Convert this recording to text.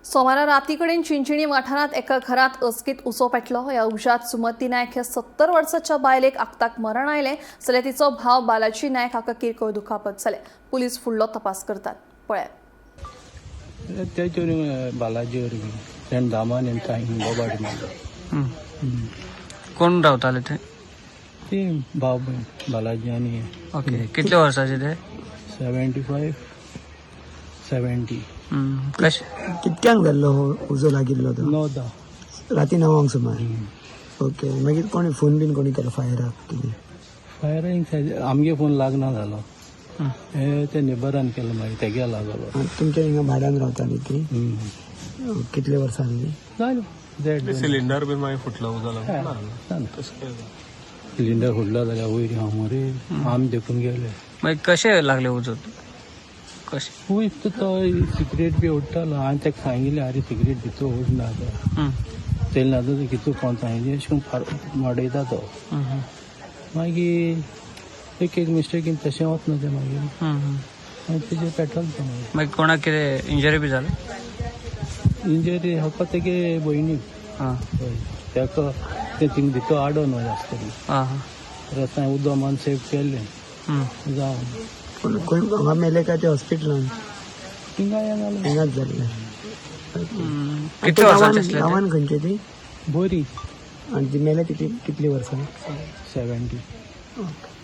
सोमारा रातीकडेन चिंचिणी वाठारांत एका घरांत अचकीत उजो पेटलो. ह्या उज्यांत सुमती नायक ह्या 70 वर्साच्या बायलेक आक्ताक मरण आयलें जाल्यार तिचो भाव बालाजी नायक हाका किरकोळ दुखापत जालें. पुलीस फुडलो तपास करतात. पळयात. तेचे बालाजी वरवीं तेणें दामान आनी बोबाट मारलो. कोण रावताले ते? ती भाव भयण बालाजी आनी. ओके, कितले वर्साचे ते? 75, 70. कशे? कितक्यांक जाल्लो हो उजो लागिल्लो तो? 9 10. राती 9 सुमार. ओके, मागीर कोणी फोन बीन कोणी केलो फायराक कितें? फायरींग आमगे फोन लागना जालो. हे ते नेबरान केलो, मागीर तेगे लागलो. तुमच्या हिंगा भाड्यान रावताली ती? कितले वर्सां जाली? जालें देड दोन. सिलिंडर बी मागीर फुटलो उजो लागून. सिलिंडर फुडलो जाल्यार वयर हांव मरे आमी देखून गेले. मागीर कशे लागले उजो, कशे? वयर तो सिगरेट बी ओडटालो. हांवें ताका सांगिल्लें, आरे सिगरेट भितर ओडना तो. तेल ना तो कितू कोण सांगिल्लें अशें करून फार मडयता तो. मागीर एक एक मिस्टेकीन तशें वतना तें मागीर मागीर तेजेर पेट्रोल तें मागीर. मागीर कोणाक कितें इंजरी बी जाली? इंजरी फक्त तेगे भयणीक. हय, ताका तें थिंग भितर आडोन वय आसतली. आं हां रस्त्यान उदक मारून सेव केल्लें. जावं. कोण खंय हांगा मेले काय ते हॉस्पिटलान? थिंगा हें जालें. हिंगाच जाल्ले. कितले वर्सांचे आसले ते? गांवान खंयचे ती? बरी. आनी ती मेले ती कितली वर्सां? 70. ओके.